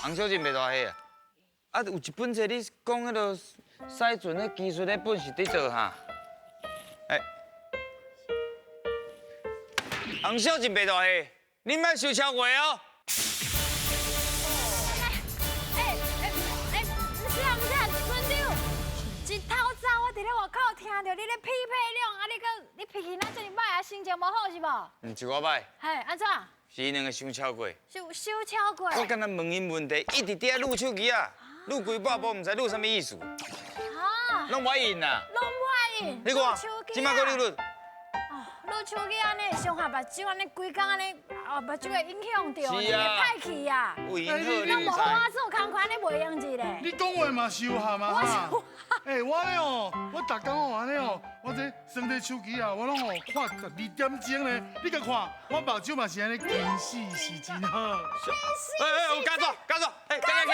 洪小姐袂大歲啊。啊，有一本冊你講彼个賽船的技術，彼本是佇佗哈？欸，洪小姐袂大歲，你莫傷超過哦。欸欸欸，毋是啊，毋是啊，船長，一透早我佇咧外口聽著你咧批評兩，啊你閣你脾氣若遮爾歹啊，心情無好是無？毋是我歹。嘿，按怎？是𪜶兩个傷超過。傷傷超過。我敢若問𪜶問題，一直佇遐擼手機仔，擼規半晡，毋知擼啥物意思。啊。攏無愛應啦。攏無愛應。你看，這擺閣擼擼。擼手機按呢，傷害目睭按呢，規工按呢，哦，目睭會影響著，會歹去啊。有影響，你無好好做工課，按呢袂用得咧。你講話嘛傷含啊！欸，我咧哦，我逐工哦按呢哦，我這耍這手機啊，我攏哦看12點鐘咧。你共看，我目睭嘛是按呢，近視是真好。欸欸，有加紙，加紙，欸，加加加！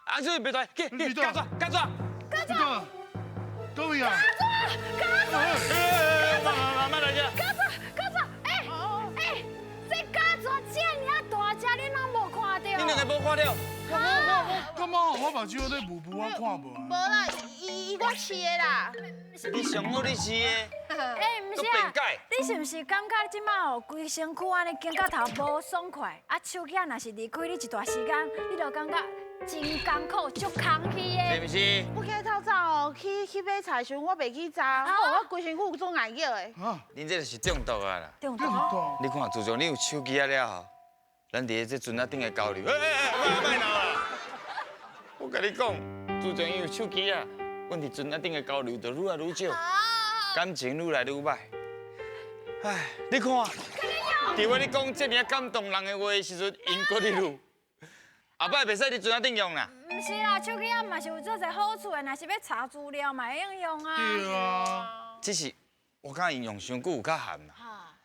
阿叔別帶，去去，加紙，加紙，加紙，佗位啊？加紙，加紙，欸，慢慢慢來遮。加紙，加紙，欸欸，這加紙遮爾仔大隻，你攏無看著？你兩个無看著？我我感覺我目睭咧霧霧，我看無。無啦，伊伊我飼的啦。你上好你飼的。欸，毋是啊，你是毋是感覺這擺哦，規身軀按呢肩胛頭無爽快？啊，手機仔若是離開你一段時間，你就感覺真艱苦，足空虛的。是毋是？我今日透早哦，去去買菜時陣，我袂去查，我規身軀有種硬熱的。恁這是中毒啊啦！中毒。你看，自從你有手機仔了後，咱佇咧這船仔頂的交流，欸欸欸，莫莫鬧啦！我共你講，自從伊有手機仔，阮佇船仔頂的交流就愈來愈少，感情愈來愈歹。唉，你看，佇我咧講這爾感動人的話的時陣，𪜶閣咧擼。後擺袂使佇船仔頂用啦。毋是啦，手機仔嘛是有足濟好處的，若是欲查資料嘛會用用啊。對啊。只是我感覺𪜶用傷久有較譀啦。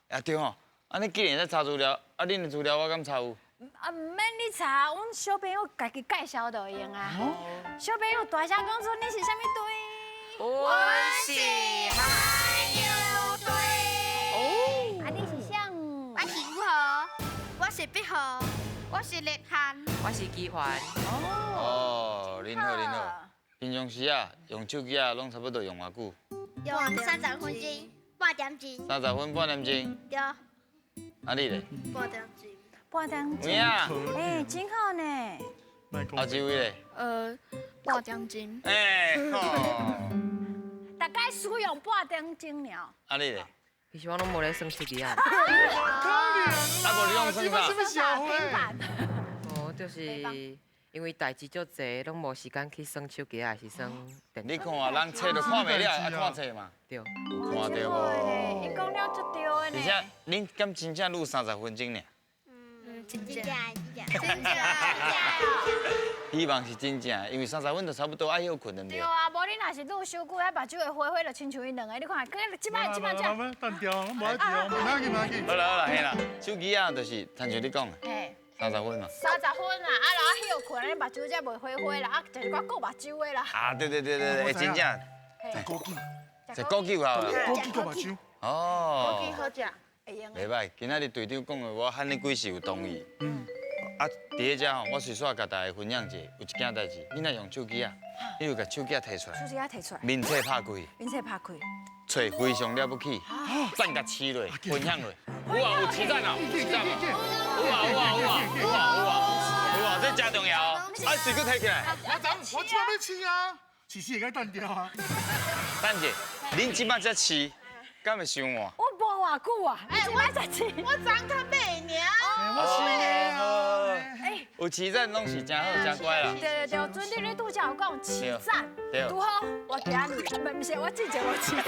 啊對吼，按呢既然會使查資料，啊恁的資料我敢查有？啊，毋免你查，阮小朋友家己介紹就會用啊。小朋友大聲講出你是啥物隊？我是海洋隊。哦。啊，你是啥？我是五號，我是八號，我是立漢，我是基環。哦，恁好恁好。平常時啊，用手機仔，攏差不多用偌久？用30分鐘，半點鐘。30分半點鐘。對。啊你咧？半點鐘。半點鐘。有影。欸，真好呢。啊，這位咧？半點鐘。欸，吼。大概使用半點鐘爾。啊你咧？其實我攏無咧耍手機仔。啊無你攏耍啥？平板。哦，就是因為代誌足濟，攏無時間去耍手機仔，還是耍電腦。你看啊，人冊都看袂了，愛看冊嘛。對。有看著無？伊講了足對的呢。而且，恁敢真正擼30分鐘爾？嗯，真正真正真正。希望是真正，因為30分就差不多愛歇睏對毋對？對啊，無你若是擼傷久，彼目睭會花花，就親像𪜶兩个。你看，這擺這擺這。單調，我無愛調，毋要緊毋要緊。好啦好啦，嘿啦，手機仔就是親像你講的，30分嘛。30分啊，啊，然後歇睏，你目睭才袂花花啦，啊，食一寡顧目睭的啦。啊，對對對對對，真正。食枸杞。食枸杞有效啦。枸杞顧目睭。哦。枸杞好食。袂歹，今仔日隊長講的，我和你幾是有同意。啊，佇咧遮吼，我隨煞共大家分享一下，有一件代誌，你若用手機仔，你就共手機仔提出來，手機仔提出來，面冊拍開，面冊拍開，揣非常了不起，讚共飼落，分享落，有啊，有飼讚啊，有飼讚啊，有啊有啊有啊有啊有啊有啊，這真重要哦。啊，隨閣提起來。我昨我這欲飼啊，飼死會該單調啊。等者，恁這擺才飼，敢會傷換？我無偌久啊，你這擺才飼。我昨較買爾。我飼的。欸，有飼讚攏是真好真乖啦。對對對，船長你拄才有講飼讚，拄好我今日，毋是我之前有飼讚，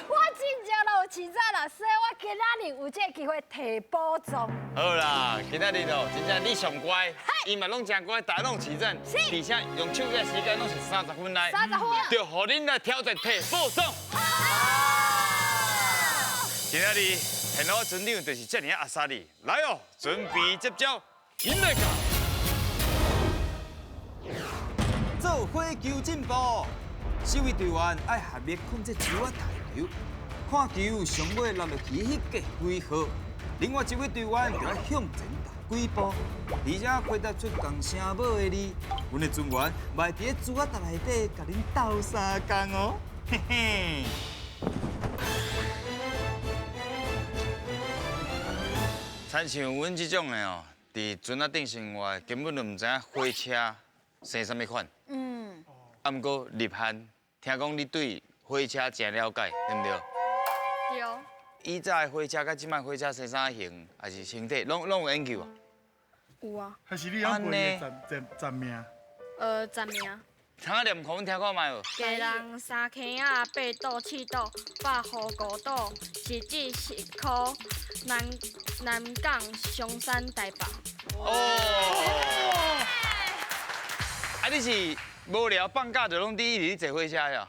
我之前就有飼讚啦，所以我今仔日有這個機會提寶藏。好啦，今仔日哦，真正你上乖，伊嘛攏真乖，大家攏飼讚，而且用手機的時間攏是三十分內，三十分，就予恁來挑戰提寶藏。今仔日現老船長就是這爾仔阿薩利，來哦，準備接招，緊來到。做火球進步，四位隊員愛合力控制球仔彈球，看球上尾落落去彼個幾號，另外一位隊員就愛向前彈。幾步，而且回答出仝聲母的字，阮的船員嘛會佇咧珠仔搭內底共恁鬥相共哦，嘿嘿。親像阮這種的哦，佇船仔頂生活，根本就毋知影火車生啥物款。嗯。啊，毋過立漢，聽講你對火車真了解，對毋對？對。以早的火車佮這擺火車生啥型，還是形體，攏有研究啊？有啊。還是你曉背伊站名？站名。通仔念，予阮聽看覓無？家人三坑仔八堵四堵，百湖五堵，是指十箍南港松山台北。哦。啊，你是無聊放假就攏佇一直坐火車呀？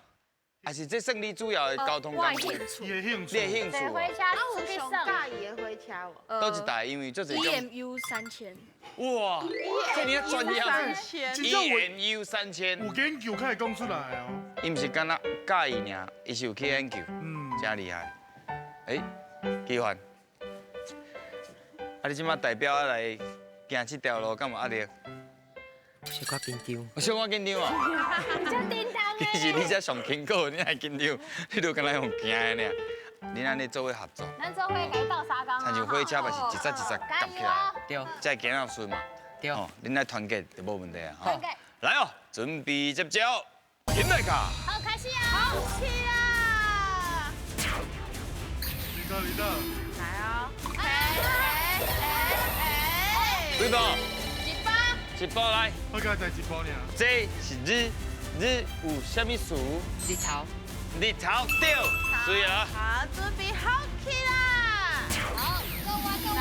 還是這算你主要的交通工具？我的興趣。伊的興趣。你的興趣。坐火車出去算。佮意的火車無？佗一台，因為足濟種。 EMU 3000。哇，這爾專業。EMU 3000。有研究才會講出來哦。伊毋是干焦佮意爾，伊是有去研究，真厲害。欸，基凡，啊你這擺代表來行這條路，敢有壓力？小可緊張。小可緊張啊！其實你才上輕過，你還緊張，你就敢若用行的爾。恁按呢做伙合作。咱做伙共伊鬥相共啊！親像火車嘛是一節一節夾起來，對，才會行到順嘛。對，恁來團結就無問題啊。團結。來哦，準備接招，起來卡。好，開始啊！好，起啦！你到，你到。來哦！幾步？一步來。我剛才一步爾。這是日，日有啥物事？日頭。日頭對，水啊！好，準備好起啦！好，各位各位，快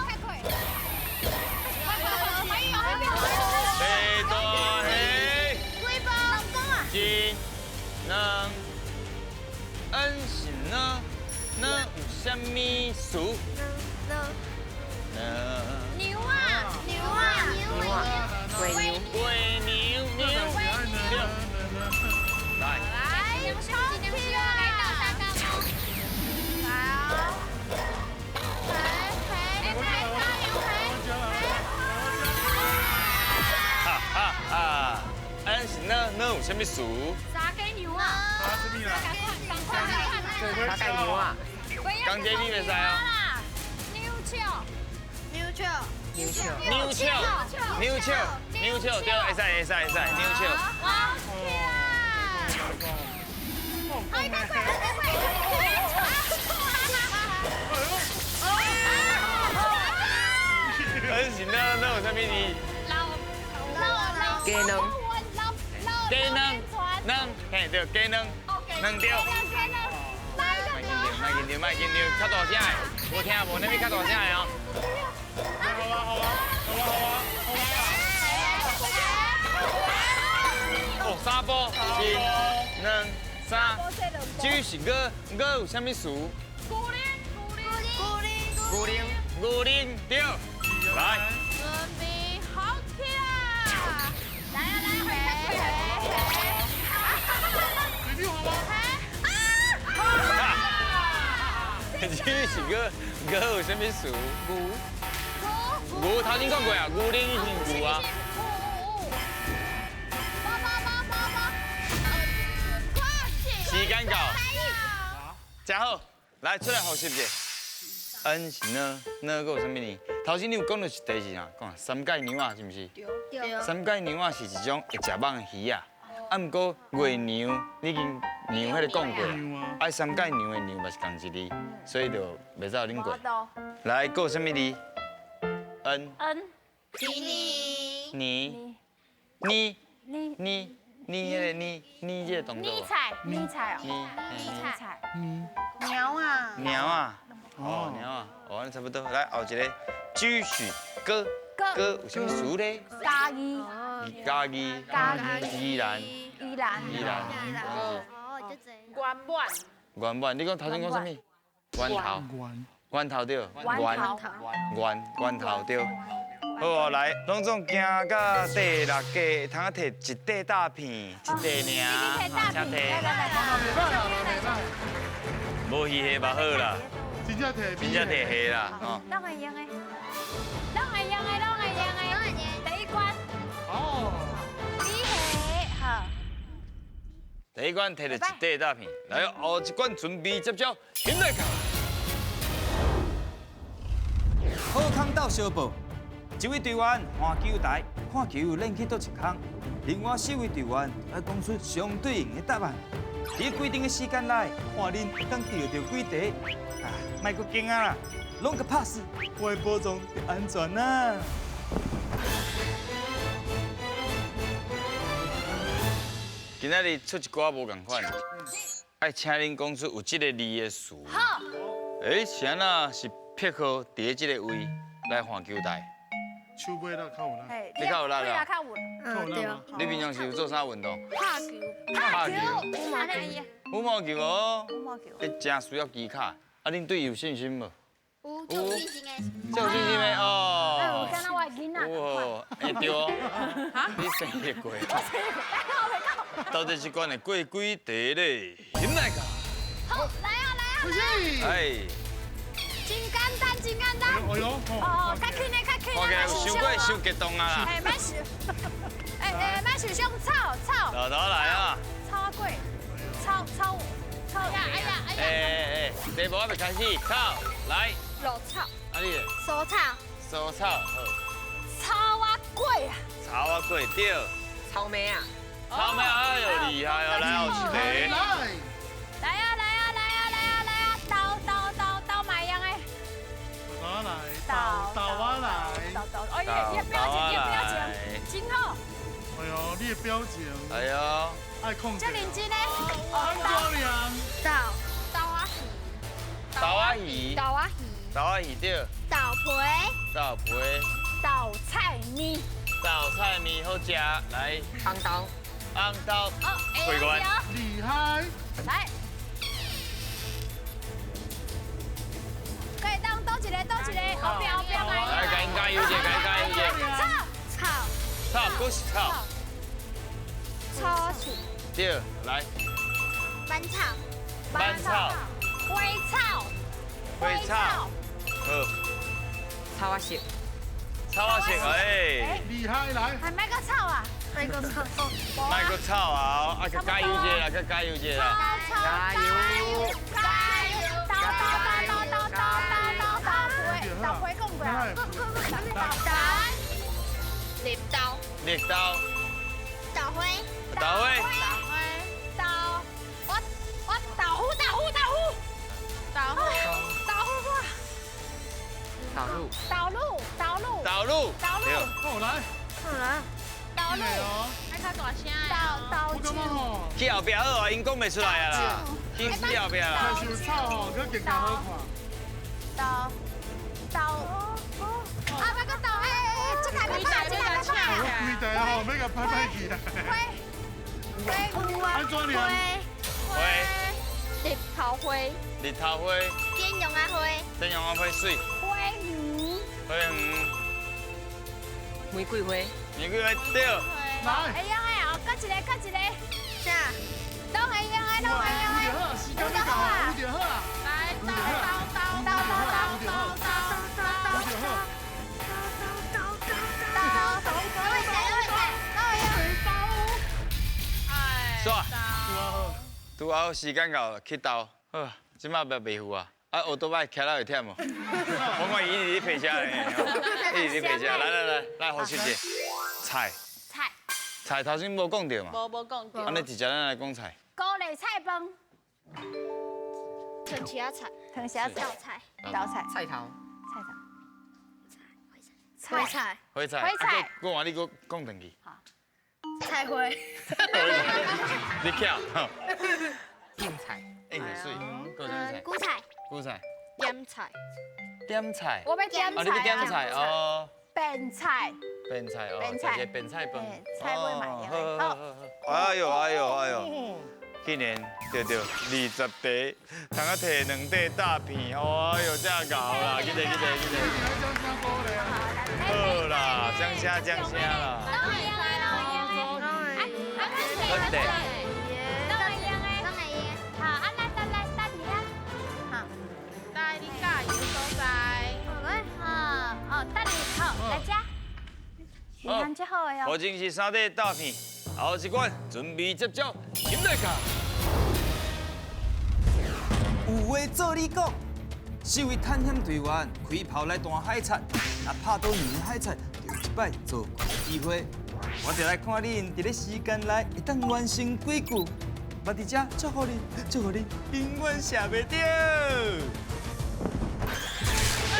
快快！快快快！白大虾。几步？一、兩、N 是呢，呢有啥物事？呢。牛啊牛啊牛啊！牛牛牛牛。来。来，好起来！来哦！来，哈哈哈！N 是呢，呢有啥物事？三鸡牛啊！赶快赶快！三鸡牛啊！讲这你袂使哦。牛笑。牛笑。牛笑。牛笑。牛笑。牛笑，对，会使会使会使，牛笑。好起来！快快快快快！ N 是呢，呢有啥物字？老老老。鸡卵。鸡卵。卵，嘿对，鸡卵。卵对。莫紧张，莫紧张，莫紧张，较大声的，无听无？那边较大声的哦。好啊好啊好啊好啊！哦，三步，一、兩、三，這是牛，牛有啥物事？牛奶，牛奶，牛奶，牛奶，對，來。準備好起啦！來啊來，快快快！這是牛，牛有啥物事？牛。牛頭先講過啊，牛奶是牛啊。時間到，真好，來出來複習者。N 是呢，呢閣有啥物呢？頭先你有講到一題是啥？講三界牛仔是毋是？對。三界牛仔是一種會食蠓的魚仔，啊，毋過月娘，你已經娘彼個講過，啊，三界娘的娘嘛是仝一字，所以就袂使予恁過。來，閣有啥物字？N。 N。你。你。你。你。你迄个你你這個動作。你菜，你菜哦。你菜。鸟啊。鸟啊。哦，鸟啊。哦，按呢差不多。來後一個，繼續歌歌有啥物詞咧？嘉義。嘉義。嘉義。宜蘭。宜蘭。宜蘭。哦，就這。圓滿。圓滿，你講頭先講啥物？源頭。源頭對。源源源頭對。好哦，來，攏總行到第六格，通仔摕一塊大片，一塊爾，請摕。無魚蝦嘛好啦，真正摕，真正摕蝦啦，吼。哪會用的？哪會第一关摕著一块大片，来后一关准备接招，现在开。好康斗相报，一位队员换球台，看球练去佗一空，另外四位队员爱讲出相对应的答案。伫规定的时间内，看恁会当钓著几题。啊，莫阁惊啊啦，拢共拍死，我的宝藏就安全啦。今仔日出一寡无仝款，爱请恁讲出有这个字的词。好。欸，是按怎？是撇号伫咧这个位来换球台。手尾力较有力。你较有力啊？较有。嗯，对。你平常时有做啥运动？拍球。拍球。羽毛球哦。羽毛球。欸，真需要技巧。啊，恁对伊有信心无？有，有信心的。有信心的哦。哎，有敢若我的囡仔。有哦，会对哦。你生日过。我生日过，到底这关会过几题咧？点来噶？好，来啊来啊来！哎，真简单，真简单。哎呦，哦，较轻的，较轻的，我有伤过伤激动啊！哎，莫受，哎哎，莫受伤，草草。老头来啊！草仔粿，草草草。哎呀哎呀哎哎哎，题目还未开始，草来。落草。啊你？蔬草。蔬草，好。草仔粿啊。草仔粿对。草莓啊。草莓，哎呦厉害哦！来后一题。来啊来啊来啊来啊来啊！豆豆豆豆买样的。豆来，豆豆啊来。豆豆，哎呀，你的表情，你的表情，真好。哎呦，你的表情。哎呦。爱控制。这认真的。豆豆仔鱼。豆仔鱼。豆仔鱼。豆仔鱼对。豆皮。豆皮。豆菜面。豆菜面好食，来。红豆。红豆，过关，厉害！来，可以当多一个，多一个，后边后边来。来，加加油者，加加油者。草草草，阁是草。草树。对，来。板草。板草。花草。花草。好。草仔色。草仔色，哎。厉害，来。还买个草啊？买个草，买个草啊！啊，加油者啦，加油者啦！加油！加油！豆豆豆豆豆豆豆皮，豆皮讲过啊！豆绿豆，绿豆，豆花，豆花，豆，我我豆腐豆腐豆腐，豆腐豆腐哇！导入，导入，导入，导入，导入，好来，好来。导入，爱较大声导导去后壁好啊，𪜶讲袂出来啊啦。去后壁啦。太草吼，阁更加好看。导导，啊，别阁导，哎哎哎，这台要拍，这台要拍。我规台吼，欲共拍拍去啦。花花，安怎念？花。日头花。日头花。天阳仔花。天阳仔花水。花园。花园。玫瑰花。玫瑰花对。来。会用的哦，阁一个，阁一个。啥？拢会用的，拢会用的。时间到啊，有就好啊。来，豆豆豆豆豆豆豆豆豆豆豆哎。煞。拄好时间到，去斗。好，这马袂赴啊。啊，后倒摆骑了会忝哦。我看伊一直咧骑车咧，一直咧骑车。来来来，来复习一下。菜。菜。菜头先无讲著嘛？无讲著。按呢直接咱来讲菜。高丽菜饭。藤茄菜。藤茄菜。豆菜。菜头。菜头。菜。菜。花菜。花菜。讲完你阁讲转去。好。菜花。你巧。硬菜。硬水。菇菜。菇菜。点菜。点菜。我欲点菜。哦，你欲点菜哦。变菜。变菜哦，食变菜饭。菜尾嘛好。哎呦哎呦哎呦！竟然对对20题，通啊摕2块大片，哎呦，这𠢕啦！去来去来去来。好啦，掌声掌声啦。好的。好，啊来来来，搭伫遐。好。来，你喜欢的所在。好，哦，等你好，来吃。好，头前是3块大片，后后一关准备接招，进来卡。有话做你讲，四位探险队员开炮来弹海贼，若拍到两个海贼，就有一摆做怪的机会。我就来看恁伫咧时间内会当完成几句。嘛伫遮祝福恁，祝福恁永远射袂著。哎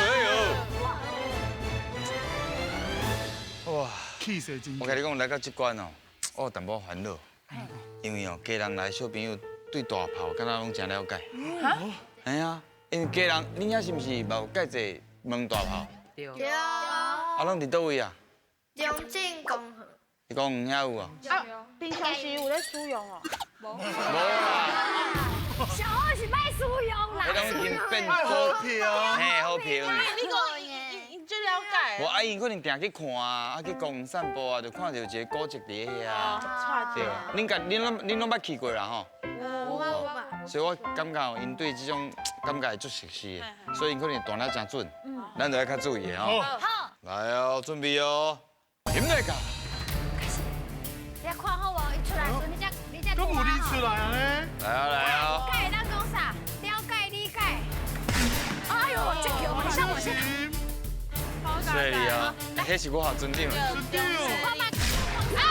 呦！哇，气势真。我跟你讲，来到这关哦，我有淡薄烦恼，因为哦，家人来小朋友对大炮敢若拢真了解。哈？系啊，因为家人，恁遐是毋是嘛有盖济问大炮？对。对。啊，拢伫佗位啊？中正公园。你讲遐有啊？啊，平常时有咧使用哦。无啦。小学是歹使用啦。彼拢已经变好评，嘿，好评。你讲伊最了解。无，啊，𪜶可能定去看啊，啊去公园散步啊，就看到一个古迹伫遐。对，恁家恁拢恁拢捌去过啦吼？有啊有啊。所以我感觉𪜶对这种感觉会足熟悉的，所以𪜶可能弹得真准。咱就爱较注意的吼。好。来哦，准备哦，进来噶。开始。你看好无？伊出来时，你才你才。都无你出来啊咧。来啊来啊。解咱讲啥？了解理解。哎呦，这球马上我先。所以啊，彼是我校尊长。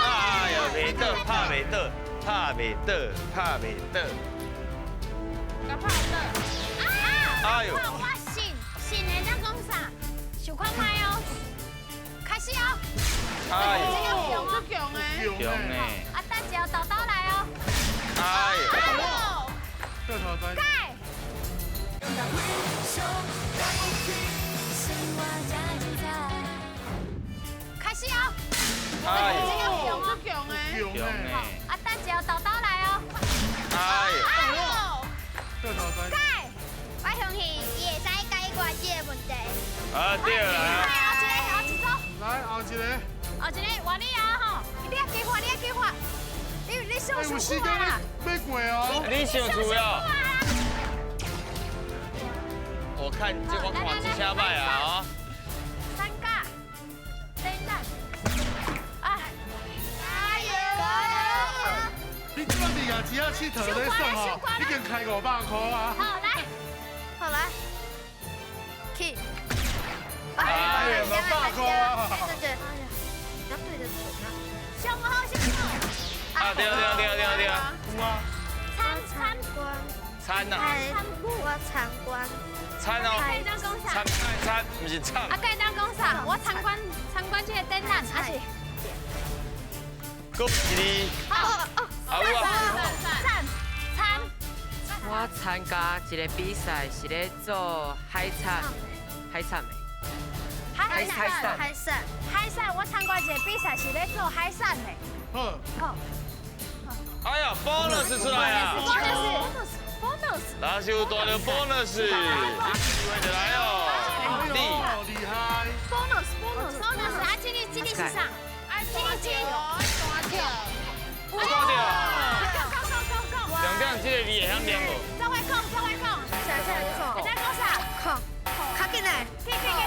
哎呦，袂倒，拍袂倒，拍袂倒，拍袂倒。甲拍倒。哎呦！我信信的咱讲啥？想看觅哦。开始哦。哎呦，这强的。强的。啊，等一下豆豆来哦。哎呦。盖。开始哦。哎呦，这强的。强的。啊，等一下豆豆来哦。哎呦。盖。我相信伊会使解决这个问题。啊，对啦。来，后一个，后一组。来，后一个。后一个，换你啊吼！你爱计划，你爱计划。你想想久啊。要过哦。你想出哦。我看这我看这车歹啊！三甲，等等。啊！加油！你这摆伫夜市仔𨑨迌咧算吼，已经开500箍啊！好来，好来，去。哎呀，200箍啊！对对，要对得准啊！上好上好。啊对对对对对。有啊。参参观。参啊。我参观。参哦。参参，毋是参。啊，该当讲啥？我参观参观这个展览，还是？恭喜你。好哦。啊有啊。赞参。我参加一个比赛，是咧做海产，海产的。海产，海产，海产。我参加一个比赛是咧做海产的。好。好。哎呀，bonus 出来啊！bonus，bonus，那是有带到 bonus，机会就来哦。厉害！bonus，bonus，bonus，啊，这个这个是啥？啊，这个这个大跳，大跳。讲讲讲讲。重点这个你会晓念无？做伙讲，做伙讲。啥啥讲？会使讲啥？讲，较紧来。去去去。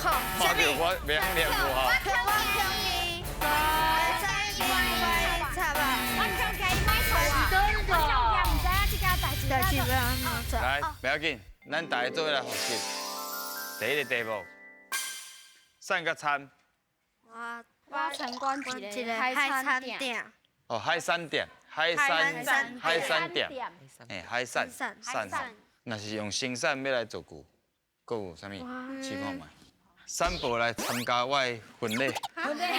讲。看到我袂晓念无啊？我强伊，我强伊买错啊！我强伊唔知影这件代志。代志要按怎？来，不要紧，咱大家做伙来复习。第一个题目，散甲参。我参观一个海产店。哦，海产店，海产，海产店，哎，海产，产，若是用生产欲来造句，阁有啥物？试看觅。三宝来参加我的婚礼。婚礼。我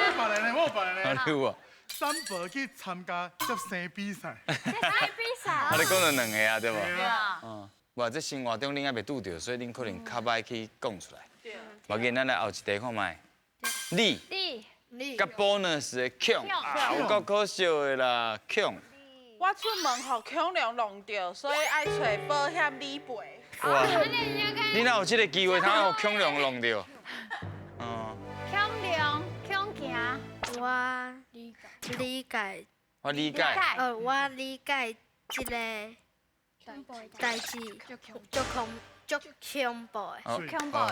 有别个呢，我有别个呢。你有啊？三宝去参加接生比赛。接生比赛。啊，你讲了两个啊，对无？对啊。嗯，无，这生活中恁还袂拄著，所以恁可能较歹去讲出来。对。无要紧，咱来后一题看觅。你。你。你。佮 bonus 的强，啊，有够可惜的啦，强。我出门予恐龙弄著，所以爱揣保险理赔。哇！你哪有这个机会，通予恐龙弄著？嗯。恐龙，恐行。我理解。我理解。我理解这个代志，足恐足恐怖的。恐怖的。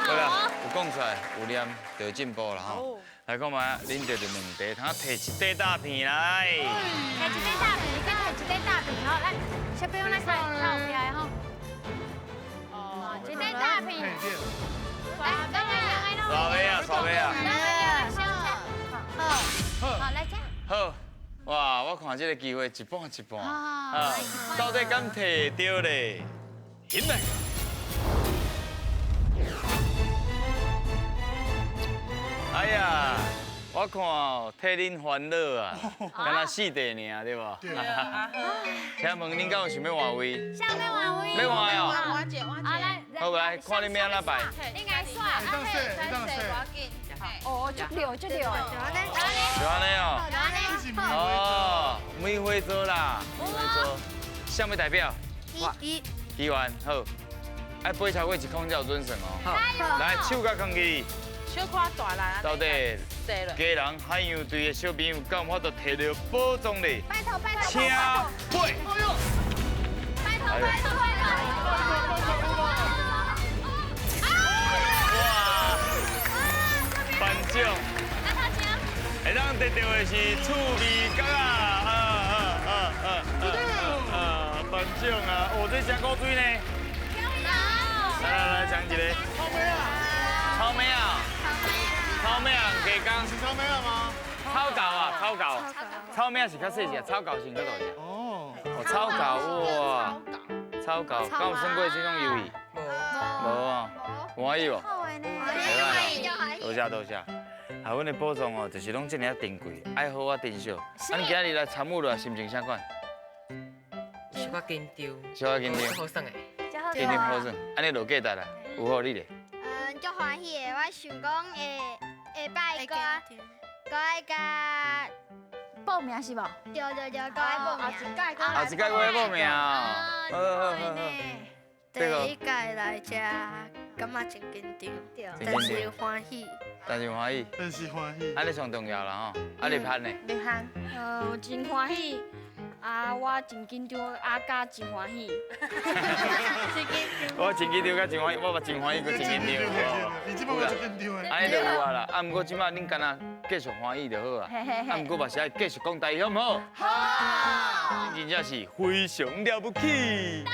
好啦，有讲出来，有念就有进步啦吼。來看覓，恁著兩塊，通提一塊大片來。提一塊大片，去提一塊大片吼，來，小朋友來看，較有起來吼。哦，一塊大片。來，來來來，刷尾啊，刷尾啊。好，好，來這。好，哇，我看這個機會一半一半，啊，到底敢提著咧？起來。哎呀，我看哦，替恁煩惱啊，敢若四塊爾，對無？對。請問恁敢有想欲換位？想欲換位。欲換哦。換者，換者。好來，看恁欲按怎排。你愛刷，哦，足對，足對。就就按呢哦。哦，梅花座啦，梅花座。啥物代表？一。議員好，愛飛超過一空才有準算哦。好。來，手共囥起。小可大啦。到底家人海洋隊的小朋友敢有法度提著寶藏咧？拜託拜託。請飛。拜託拜託拜託。哇！頒獎。會當得著的是趣味角啊！啊啊啊啊！頒獎啊！哦，這真古錐呢。來來來，講一個。草莓啊！草莓啊！草莓啊，雞公是草莓啊嗎？草狗啊，草狗。草莓是較細隻，草狗是較大隻。哦。草狗哇！草狗，敢有耍過這種遊戲？無。無啊。歡喜無？歡喜。多謝多謝。啊，阮的寶藏哦，就是攏這爾啊珍貴，愛好好珍惜。啊，你今日來參與了，心情啥款？小可緊張。小可緊張。好耍的。緊張好耍，按呢落價值啦，有好你咧。嗯，足歡喜的，我想講會下擺閣愛共報名是無？對對對，閣愛報名。後一屆後一屆閣愛報名啊！好好好好。第一屆來這，感覺真緊張，但是歡喜。但是歡喜。但是歡喜。按呢上重要啦吼，啊立翰呢？立翰。真歡喜。啊，我真緊張，啊，佮真歡喜。我真緊張，佮真歡喜，我嘛真歡喜，閣真緊張。你這擺我真緊張的。按呢就有啊啦，啊，毋過這擺恁敢若繼續歡喜就好啊。啊，毋過嘛是愛繼續講台語，好毋好？好。真正是非常了不起。